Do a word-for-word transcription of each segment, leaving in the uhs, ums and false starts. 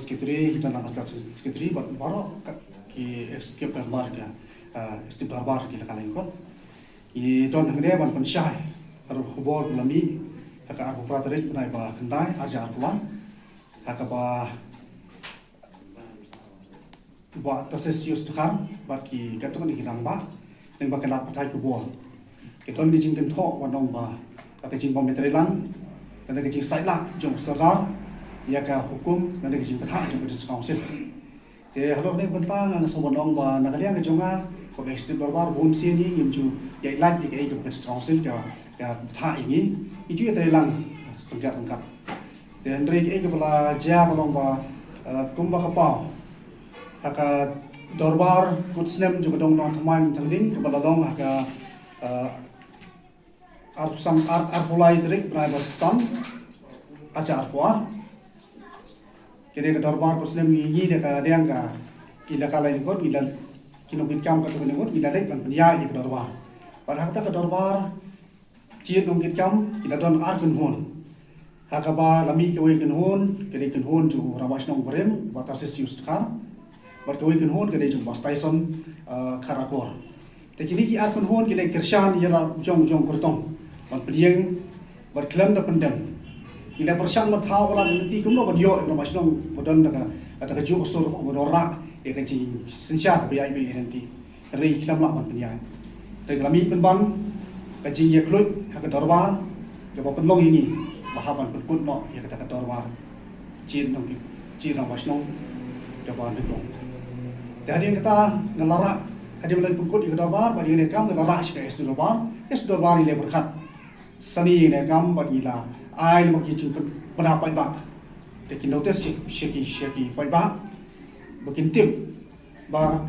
Secretary, ki don lang ka Staff Secretary, bad baroh ki executive member ka, ah, executive dorbar ki la ka lyngkot. Ki don hangne ban pynshai ïa ka khubor ba la mih ha ka arphew phra tarik bnai ba khyndai arhajar arphew lai, ha kaba Bah Tarcisius Dkhar bad ki katto katne ki rangbah, lyngba ka lad pathai khubor, ki don ki jingkynthoh ban ong ba ka jingbym ïatreilang lane ka jingsaitlah jong u Sordar ïa ka hukum lane ka jingbatai jong ka District Council. Te halor ne bynta nga nga sngewbha ban ong ba na ka liang ka jong nga, ba ka Executive Dorbar bun sien ngi ngim ju ïaid lait ïa kaei kaba ka District Council ka, ka batai ïa ngi. Ngi ju ïatreilang ryngkat ryngkat. Te hynrei kaei kaba la jia ka long ba, eh, kumba ka paw ha ka dorbar kut snem jong ka dong nongthymmai nongthynding kaba la long ha ka, eh, arphew san, ar, arphew lai tarik bnai ba san, arhajar arphew ar. Kane ka dorbar kut snem ngi, ngi da ka liang ka, ki la ka lyngkot, ngi la, ki nongkitkam katto katne ngut, ngi la leit ban pynïaid ïa ka dorbar. Bad ha kata ka dorbar, jied nongkitkam ki la don ar kynhun. Ha kaba la mih kawei kynhun, ka dei kynhun jong u Rangbah Shnong barim, Bah Tarcisius Dkhar. Bad kawei kynhun ka dei jong u Bah Tyson, ah, Kharakor. Te kine ki ar kynhun ki la kyrshan ïa la u jong u jong kyrtong ban pdiang bad khlem da pyndem. Ki la pyrshang ban thaw ba la lynti kumno ban ïoh ïa u Rangbah Shnong ba don da ka, da ka juh ka sur ban wanrah ïa ka jingsynshar ba ïaid beit ïa lynti. Hynrei khlem lah ban pynïaid. Hynrei ka la mih pynban ka jingïakhluit ha ka dorbar kaba pynlong ïa ngi ba hap ban pynkut noh ïa kata ka dorbar. Jied nong ki, jied Rangbah Shnong kaba nyngkong. Te hadien kata nga la rah, hadien ba la pynkut ïa ka dorbar bad ïa kane ka kam nga la rah sha ka Executive Dorbar. Executive Dorbar ngi la pyrkhat sani ïa kane ka kam bad ngi la ai lem ki jingpyn, pynhap paidbah. Te ki notice sha, sha ki, sha ki paidbah ba kin tip ba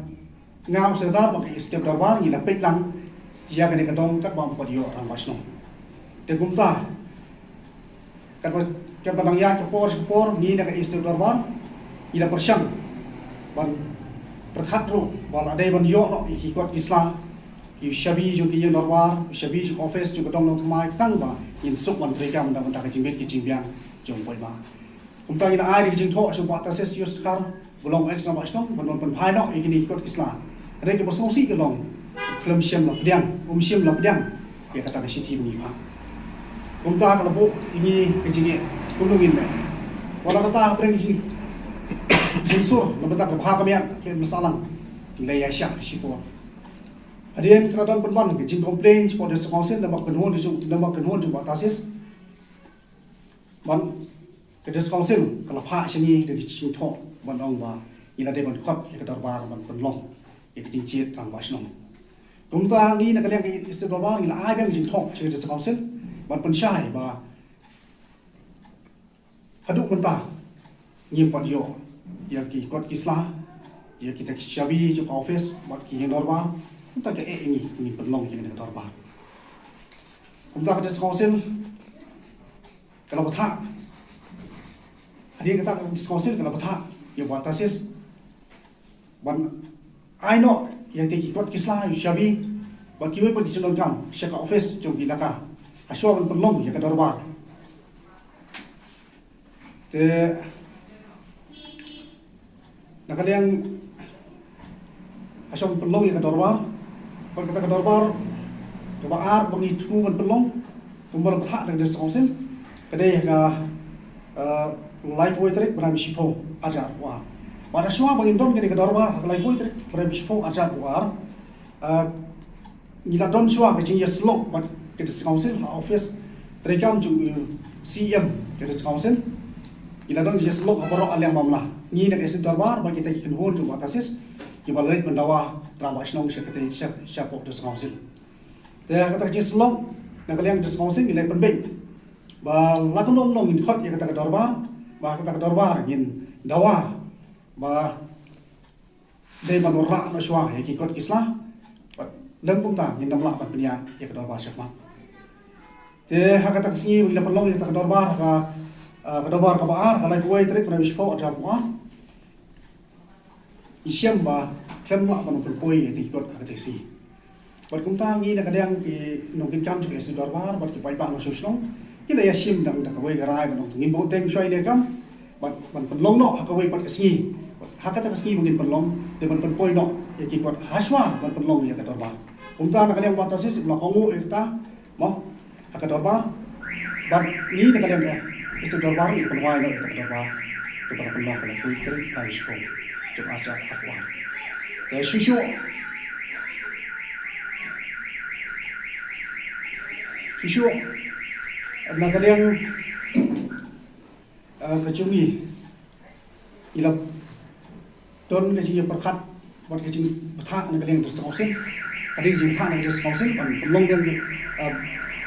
nga u Sordar bad ka Executive Dorbar ngi la peit lang ïa kane ka dong katba ym pat ïoh Rangbah Shnong. Te kumta katba, katba nang ïaid ka por sha ka por ngi na ka Executive Dorbar ngi la pyrshang ban pyrkhat ruh ba la dei ban ïoh noh ïa ki kot ki sla, ïa u shabi jong ka ïing dorbar, u shabi jong ka office jong ka dong nongthymmai, tang ba ngin suk ban treikam na ka bynta ka jingmit ka jingbiang jong u paidbah. Kumta ngi la ai da ka jingthoh sha u Bah Tarcisius Dkhar ba long ex Rangbah Shnong ban wan pynphai noh ïa kine ki kot ki sla. Hynrei kaba sngewsih ka long, khlem shym la pdiang, um shym la pdiang ïa kata ka shithi ba ngi phah. Kumta ka la buh ïa ngi ka jingeh, kumno ngin leh. Wat la kata hapdeng ka jing, jingsur na bynta ka bha ka miat ka imlang sahlang, ngi la ïaishah shipor. Hadien ka la don pynban ka jingcomplain shapoh District Council namar kynhun jong, namar kynhun jong Bah Tarcisius. Ban ka District Council ka la phah sha ngi da ka jingthoh ban ong ba ngi la dei ban khot ïa ka dorbar ban pynlong ïa ka jingjied Rangbah Shnong. Kumta ngi na ka liang ka Executive Dorbar ngi la ai biang ka jingthoh sha ka District Council ban pynshai ba haduh mynta ngim pat ïoh ïa ki kot ki sla, ïa kita ki shabi jong ka office bad ki ïing dorbar. Kumta ka eh ïa ngi, ngin pynlong ïa kane ka dorbar. Kumta ka District Council ka la bthah. Hadien kata ka District Council ka la bthah ïa u Bah Tarcisius ban ai noh ïa kita ki kot ki sla, ïa u shabi bad kiwei pat ki jingdonkam sha ka office jong ki elaka, hashwa ban pynlong ïa ka dorbar. Te na ka liang hashwa ban pynlong ïa ka dorbar, bad kata ka dorbar kaba ar ba ngi thmu ban pynlong, kumba la bthah da ka District Council, ka dei ha ka, eh, laiphew tarik bnai ba shiphew arhajar arphew ar. Bad hashwa ba ngin don kane ka dorbar ha ka laiphew tarik bnai ba shiphew arhajar arphew ar, eh, ngi la don shuwa ka jingïasyllok bad ka District Council ha office treikam jong u C E M ka District Council. Ngi la don jingïasyllok ha baroh ar liang mamla, ngi na ka Executive Dorbar bad kita ki kynhun jong u Bah Tarcisius kiba la leit ban dawa Rangbah Shnong sha kata, sha, shapoh District Council. Te ha kata ka jingïasyllok na ka liang District Council ngi la pynbeit ba la kumno kumno ngin khot ïa kata ka dorbar, ba ha kata ka dorbar ngin dawa ba dei ban wanrah noh shuwa ïa ki kot ki sla, bad lym kumta ngin ym lah ban pynïaid ïa ka dorbar shakhmat. Te ha kata ka sngi ba ngi la pynlong ïa kata ka dorbar, ha ka, ah, ka dorbar kaba ar, ha ka laiphew tarik bnai ba shiphew arhajar arphew ar, ngi shem ba khlem lah ban pynpoi ïa kita ki kot ha kata ka sngi. Bad kumta ngi na ka liang ki nongkitkam jong ka Executive Dorbar bad ki paidbah nongshong shnong, ngi la ïashim dang da kawei ka rai ban ong ngin bud teng shuwa ïa kane ka kam. ban, ban pynlong noh ha kawei pat ka sngi. Ha kata ka sngi ba ngin pynlong, dei ban pynpoi noh ïa ki kot hashwa ban pynlong ïa ka dorbar. Kumta na ka liang Bah Tasis u la kohnguh ïa kata, mo, ha ka dorbar. Bad ngi na ka liang ka District Dorbar ngi pynwai noh ïa ka dorbar kaba la pynlong ha ka khatwei tarik Naiwieng jong ar hajar arphew ar. Te shuh shuh, shuh shuh na ka liang, eh, ka jong ngi, ngi la don ka jingïapyrkhat bad ka jingbthah na ka liang District Council. Ka dei ka jingbthah na ka District Council ban pynlong biang, eh,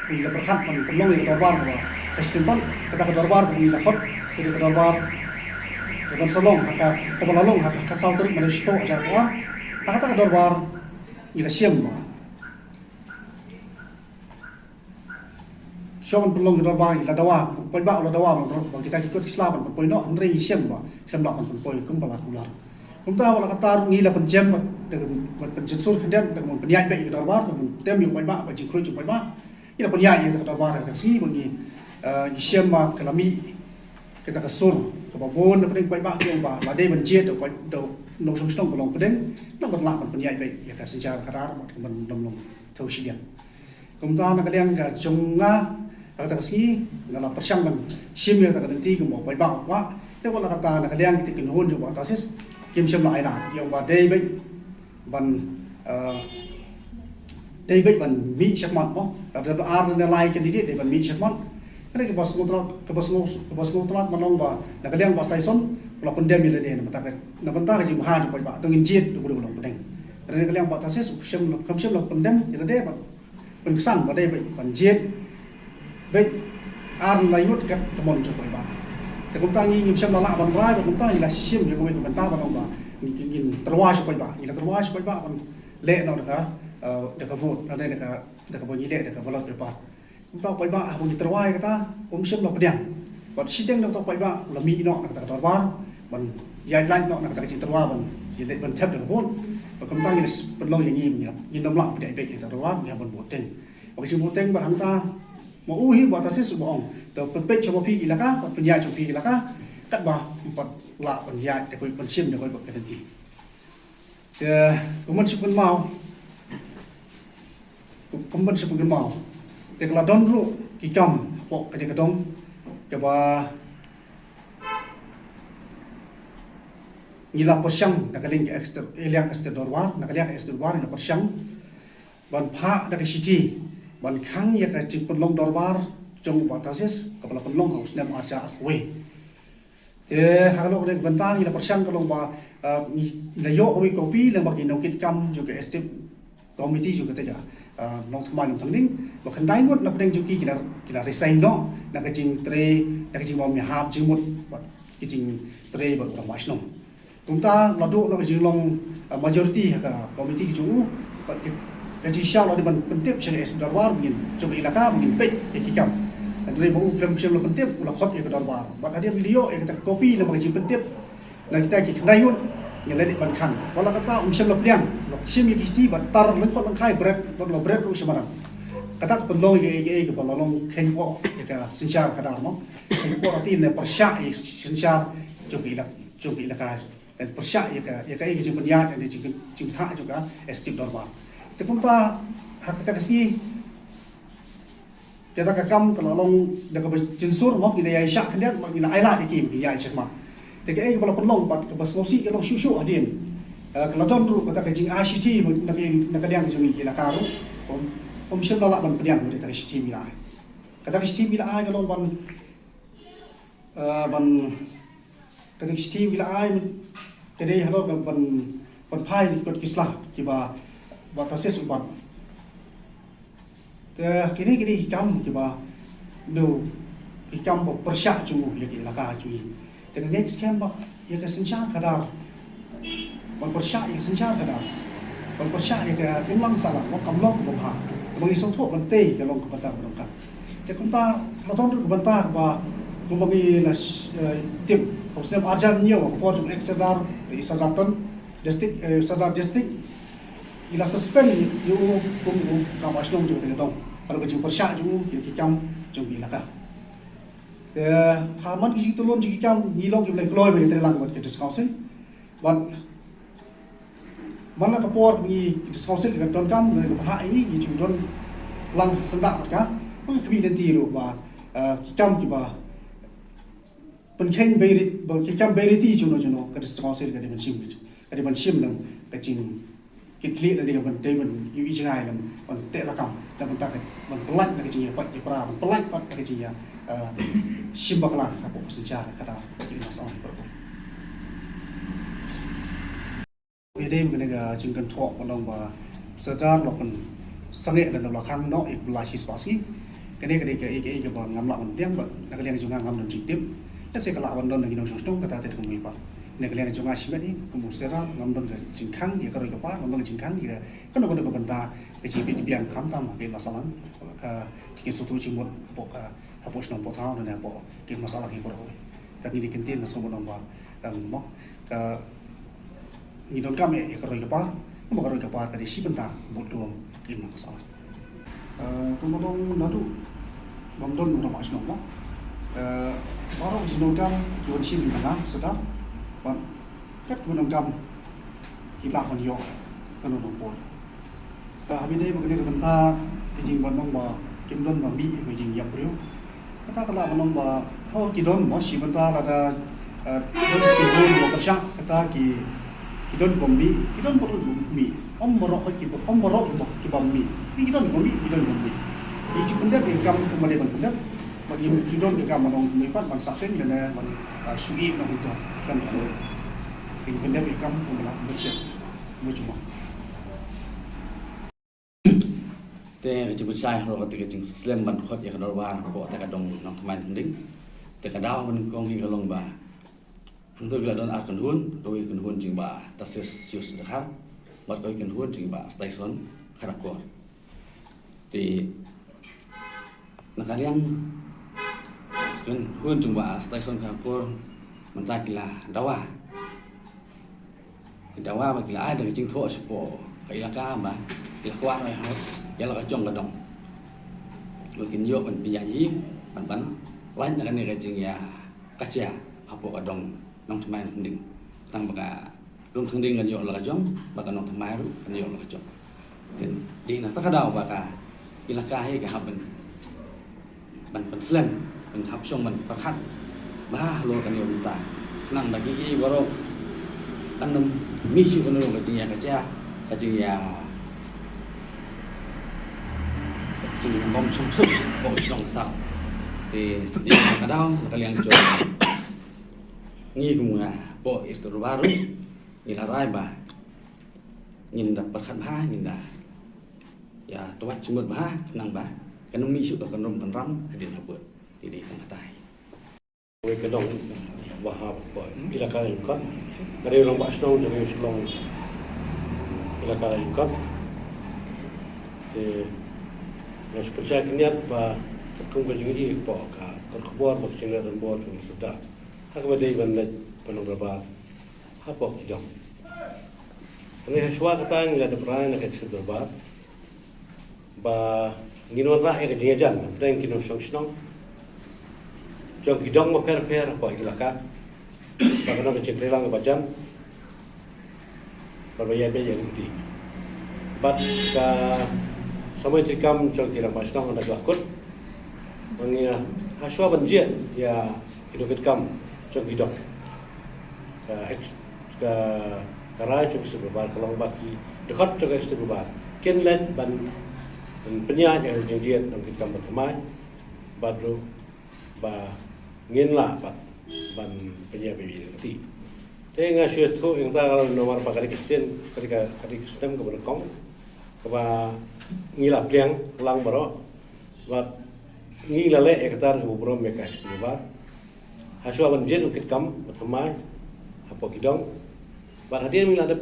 ngi la pyrkhat ban pynlong ïa ka dorbar kaba sa shisien pat, kata ka dorbar kaba ngi la khot ka dei ka dorbar kaban sa long ha ka, kaba la long ha ka khatsaw tarik Naiwieng ar hajar arphew ar. Ha kata ka dorbar ngi la shem ba shuwa ban pynlong ka dorbar ngi la dawa, u paidbah u la dawa ba kita ki kot ki sla ban pynpoi noh, hynrei ngi shem ba khlem lah ban pynpoi kumba la kular. Kumta wat la katta ngi la pynjem bad, bad pynjynsur khyndiat da ka mon pynïaid beit ïa ka dorbar, da ka mon tem ïa u paidbah bad jingkhruid jong u paidbah. Ngi la pynïaid ïa ka dorbar ha ka sngi ba ngi, eh, ngi shem ba ka la mih kata ka sur kaba bun na pdeng u paidbah, ki ong ba la dei ban jied da u paid, da u nongshong shnong ba long pdeng, nang ban lah ban pynïaid beit ïa ka synshar khadar bad ka ban nym long thew shiliang. Kumta na ka liang ka jong nga, ha kata ka sngi nga la pyrshang ban shim ïa kata ka lynti kumba u paidbah u kwah. Te wat la katta na ka liang kita ki kynhun jong Bah Tasis kim shym la ailad, ki ong ba dei beit ban, eh, dei beit ban mih shakhmat mo. Lada ar ne lai candidate dei ban mih shakhmat. Hynrei kaba sngewtynnat, kaba sngew, kaba sngewtynnat ban ong ba na ka liang Bah Tyson u la pyndem ïa lade na bynta ka, na bynta ka jingbha jong u paidbah, to ngin jied da u ba long pdeng. Hynrei na ka liang Bah Tasis u shym, kam shym la pyndem ïa lade bad pynksan ba dei beit ban jied beit ar ne lai ngut kat ka mon jong u paidbah. Te kumta ngi ngim shym la lah ban rai, bad kumta ngi la shim ïa kawei ka bynta ban ong ba ngin, ngin tyrwa sha u paidbah, ngi la tyrwa sha u paidbah ban leh noh da ka, eh, da ka vote, lane da ka, da kaba ngi leh da ka ballot paper. Kumta u paidbah haba ngi tyrwa ïa kata um shym la pdiang. Bad shiteng na kata u paidbah u la mih noh na kata ka dorbar ban ïaid lait noh na kata ka jingtyrwa ban ïaleit ban thep da ka vote. Bad kumta ngi la pynlong ïa ngi, ngi la, ngin nym lah pdiang beit ïa kata ka dorbar, ngi hap ban buteng. Bad ka jingbuteng bad hangta ma u hi Bah Tasis u ba ong, to pynpeit sha ma phi ki elaka, bad pynïaid sha ma phi ki elaka, katba ym pat lah ban ïaid da kawei, ban shim da kawei pat ka lynti. Te kumban shu kynmaw, kumban shu kynmaw, te ka la don ruh ki kam hapoh kane ka dong kaba ngi la pyrshang na ka liang ka District, eh, liang ka District Dorbar, na ka liang ka District Dorbar ngi la pyrshang ban phah da ka shithi ban khang ïa ka jingpynlong dorbar jong u Bah Tasis kaba la pynlong ha u snem ar hajar arphew wei. Te ha ka lok ka bynta ngi la pyrshang ka long ba, ah, ngi la ïoh kawei ka copy lyngba ki nongkitkam jong ka Executive Committee jong kata ka, ah, Nongthymmai Nongthynding, ba khyndai ngut na pdeng jong ki ki la, ki la resign noh na ka jingtrei, na ka jingbym ïahap jingmut bad ki jingtrei bad u rangbah shnong. Kumta la duh na ka jinglong, ah, majority ha ka committee ka jong u, bad ka, ka jingshisha la dei ban pyntip sha ka Executive Dorbar ba ngin, jong ka elaka ba ngin peit ïa ki kam. Hynrei ma u khlem, khlem shym la pyntip, u la khot ïa ka dorbar. Bad hadien ba ngi la ïoh ïa kata ka copy lyngba ka jingpyntip na kita ki khyndai ngut, ngi la leit ban khang. Wat la katta um shym la pdiang, la shim ïa ki shithi bad tar lyngkhot lyngkhai bret, bad la bret ruh sha madan. Kata ka pynlong ïa ka, ïa ka, ïa ka ba la long kheiñpoh ïa ka synshar khadar mo. Kheiñpoh rati ne pyrshah ïa ka synshar jong ka elak, jong ka elaka. Kan pyrshah ïa ka, ïa ka, ïa ka jingpynïaid, ïa ka jing, jingpynthah jong ka Executive Dorbar. Te kumta ha kata ka sngi, kata ka kam ka la long da kaba jynsur mo, ngi la ïaishah khyndiat, ngi la ailad ïa ki, ngi ïaishah khmat. Te kaei kaba la pynlong bad kaba sngewsih ka long shuh shuh hadien, eh, ka la don ruh kata ka jingai shithi na ka, na ka liang jong ngi ki elaka ruh. Ym, ym shym la lah ban pdiang ruh da kata ka shithi ngi la ai. Kata ka shithi ngi la ai ka long ban, eh, ban, kata ka shithi ngi la ai, ka dei halor ka ban, ban phai kot ki sla kiba, Bah Tasis u ban. Te kine, kine ki kam kiba, no, ki kam ba pyrshah jong u ïa ki elaka jong ngi. Te nga ngeit skhem ba ïa ka synshar khadar, ban pyrshah ïa ka synshar khadar, ban pyrshah ïa ka imlang sahlang, ba kam long kaba bha. Ba ngi sngewthuh ban tei ka long ka bynta ba donkam. Te kumta la don ruh ka bynta ba kumba ngi la, eh, tip, ha u snem ar hajar hynñiew ha ka por jong u ex Sordar, eh, Sordar Tun, District, eh, Sordar District, ngi la suspend ïa u kum u rangbah shnong jong kata ka dong. Halor ka jingpyrshah jong u ïa ki kam jong ki elaka. Te ha man ki jingtulun jingkam ngi long ki ba la kloi ba ngi trei lang bad ka District Council. Bad man la ka por ngi ka District Council ka donkam, ka bthah ïa ngi, ngi ju don lang syndah bad ka. Bad ka mih lynti ruh ba, eh, ki kam kiba pynkheiñ bei riti, ba ki kam bei riti juno juno ka District Council ka dei ban shim, ka dei ban shim lang ka jing kit khlieh, la dei ka ban dei ban ïohi jngai, ban, ban teh lakam, la ban ta ka, ban pyllait na ka jingïapait ïapra, ban pyllait pat na ka jingïa, eh, shim bakla hapoh ka synshar ka da ki na song per. Ïa dei kane ka jingkynthoh ba long ba Sordar la pynsangeh da la khang noh ïa ka bla shi spah sngi. Kane ka dei ka, ïa ka, ïa ka ba ngam lah ban pdiang, ba na ka liang jong nga ngam don jingtip. Lehse ka lah ban don na ki nongshong shnong, kata te ka mih pat. Na ka liang jong nga shimet hi, kum u Sordar, ngam don ka jingkhang ïa ka roi ka par, ngam don ka jingkhang ïa ka, kano kano ka bynta ka jingbiang khamtam ha ka Imlang Sahlang, ka jingïasngewthuh jingmut hapoh ka, hapoh shnong, hapoh thaw, ne hapoh ka Imlang Sahlang hi baroh. Tang ngi dei kyntien na sngewbha ba, em, mo, ka, ngi donkam ïa ka roi ka par, mo, ka roi ka par ka dei shi bynta bud lum ka Imlang Sahlang. Eh, kumba long naduh bym don u rangbah shnong mo. Eh, baroh ki jingdonkam ki wan shim ïa nga Sordar. Bad kat kumba donkam ki lah ban ïoh kano nongpor. Ka ha ba dei ba kane ka bynta ka jingban long ba kim don ba mih ka jingïap briew. Kata ka lah ban long ba, oh, ki don mo shi bynta lada, eh, don ki don ba pyrshah, kata ki, ki don ba mih, ki don ba mih. Ym baroh ki ba, ym baroh ki ba, ki ba mih. Ki don ba mih, ki don ba mih. Ki ju pyndep ïa ka kam kumba dei ban pyndep. Bad ngi ju don ka kam ban ong mih pat ban sahteng lane ban, ah, shu ïeh noh hangto. Kan ka dei. Ngi pyndep ïa ka kam kumba lah ban shet. Mujuma. Te ka jingpynshai halor kata ka jingslem ban khot ïa ka dorbar hapoh kata ka dong Nongthymmai Nongpynding. Te ka daw ba nyngkong hi ka long ba hangto ki la don ar kynhun, kawei kynhun jong i Bah Tarcisius Dkhar, bad kawei kynhun jong i Bah Tyson Kharkor. Te na ka liang kynhun jong i Bah Tyson Kharkor mynta ki la dawa. Ki dawa ba ki la ai da ka jingthoh shapoh ka ilaka ba ki la kwah noh ïa la ka jong ka dong. Ba kin ïoh ban pynïaid hi, ban, ban lait na kane ka jingïakajia hapoh ka dong Nongthymmai Nongpynding. Tang ba ka dong Thynding kan ïoh la ka jong, ba ka Nongthymmai ruh kan ïoh la ka jong. Dei na kata ka daw ba ka ilaka hi ka hap ban, ban pynslem, ban hap shong ban pyrkhat bha halor kane ka bynta. Khnang ba kiei kiei baroh kan ym mih shuh kano ka jingïakajia, ka jingïa, ka jingbym shong suk hapoh shnong taw. Te dei na kata ka daw, na ka liang jong ngi kum nga hapoh Executive Dorbar ruh ngi la rai ba ngin da pyrkhat bha, ngin da ïa twad jingmut bha, khnang ba kan ym mih shuh ka kynrum kynram hadien habud. Te dei tang kata hi. Kawei ka dong ba hap ilaka lyngkot. Ka dei u rangbah shnong jong u Shillong, ilaka lyngkot. Te nga shu pynshai khyndiat ba kum ka jingïohi hapoh ka kot khubor ba ka jingïadonbor jong u Sordar ha kaba dei ban leit ban long dorbar hapoh ki dong. Hynrei hashwa kata ngi la dep rai na ka Executive Dorbar ba ngin wanrah ïa ka jingïajan hapdeng ki nongshong shnong jong ki dong bapher bapher hapoh ilaka, ba kan long ka jingtreilang kaba jan bad ba ïaid beit ïaid lynti. Bad ka samoi treikam jong ki rangbah shnong haba la kut, ba ngi, ah, hashwa ban jied ïa ki nongkitkam jong ki dong, ka ex-, ka, ka rai jong ka Executive Dorbar ka long ba ki dkhot jong ka Executive Dorbar kin leit ban, ban pynïaid ïa ka jingjied nongkitkam bathymmai, bad ruh ba ngin lah pat ban pynïaid beit ïaid lynti. Te nga shu ïathuh ïa kata namar ba ka dei ka sien, ka dei ka, ka dei ka snem kaba nyngkong kaba ngi la pliang lang baroh. Bad ngi la leh ïa kata da kaba burom ïa ka Executive Dorbar. Hashwa ban jied nongkitkam bathymmai hapoh ki dong. Bad hadien ngi la dep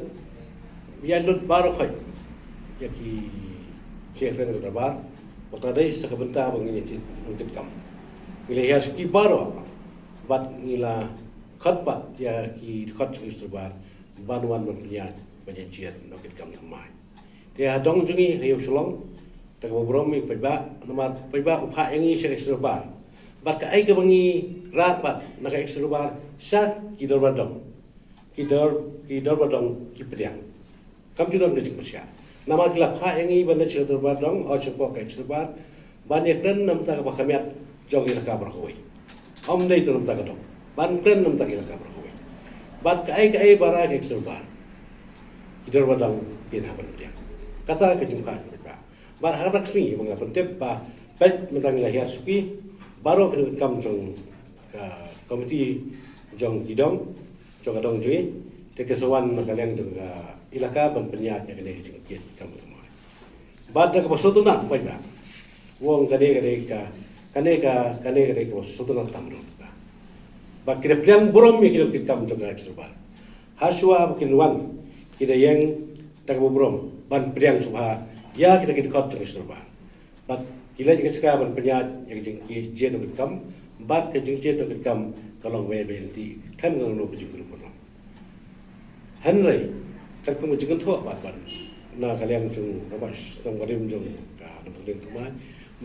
ïaid lut baroh khoit ïa ki jingkren ka dorbar, ba ka dei sa ka bynta ba ngin ïaid nongkitkam. Ngi la hiar shuki baroh bad ngi la khot pat ïa ki dkhot jong ka dorbar ban wan ban pynïaid ban ïaid jied nongkitkam thymmai. Te ha dong jong ngi ha Ïew Shillong, te kaba burom ïa u paidbah, namar u paidbah u phah ïa ngi sha ka Executive Dorbar Bad kaei kaba ngi rah pat na ka Executive Dorbar sha ki dorbar dong, ki dor, ki dorbar dong ki pdiang. Kam ju don ka jingpyrshah. Namar ki la phah ïa ngi ban leit sha ka dorbar dong, oh, shapoh ka Executive Dorbar, ban ïakren na bynta kaba kham ïaid jong ka elaka baroh kawei. Ym dei tang na bynta ka dong, ban kren na bynta ka elaka baroh kawei. Bad kaei kaei ba rah ka Executive Dorbar, ki dorbar dong kin hap ban pdiang. Kata ka jingpyrshah jong ki paidbah. Bad ha kata ka sngi ba nga pyntip ba peit mynta ngi la hiar suki baroh ki nongkam jong ka komiti jong ki dong, jong ka dong jong ngi, te kin sa wan na ka liang jong ka elaka ban pynïaid ïa kane ka jingkied kam. Bad da kaba sngewtynnat, paidbah, u ong kane ka dei ka, kane ka, kane ka dei kaba sngewtynnat tam ruh. Ba ki da pdiang burom ïa ki nongkied kam jong ka Executive Dorbar. Hashwa ba kin wan, ki da ïeng da kaba burom ban pdiang sngewbha ïa kita ki dkhot jong ka Executive Dorbar. Bad ki leit ïa ka jaka ban pynïaid ïa ka jingkied nongkied kam, bad ka jingkied nongkied kam ka long kaba ïaid lynti khlem ka long ka jingkyrkhu. Hynrei katkum ka jingkynthoh pat ban na ka liang jong u Rangbah Shnong barim jong ka Nongpyndem Thymmai,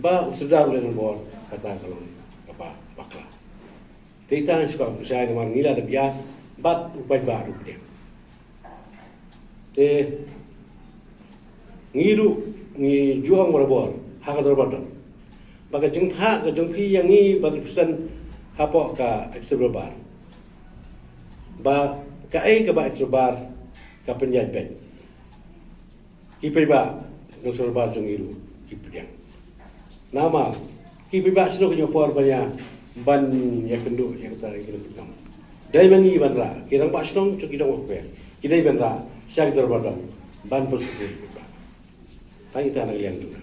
ba u Sordar u leit rangbor, kata ka long kaba bakla. Te ita ngi shu kwah pynshai namar ngi la dep ïaid bad u paidbah ruh pdiang. Te ngi ruh ngi ju ong barabor ha ka dorbar dong ba ka jingphah ka jong phi ïa ngi ban represent hapoh ka Executive Dorbar, ba kaei kaba Executive Dorbar ka pynïaid beit, ki paidbah nongshong dorbar jong ngi ruh ki pdiang. Namar ki paidbah shuh ki ïoh por ban ïa, ban ïakynduh ïa kata ka jingpynkam. Dei ma ngi ban rah, ki rangbah shnong jong ki dong bapher ki dei ban rah sha ki dorbar dong ban pynsukri ki paidbah. Tang ita na ka liang jong nga.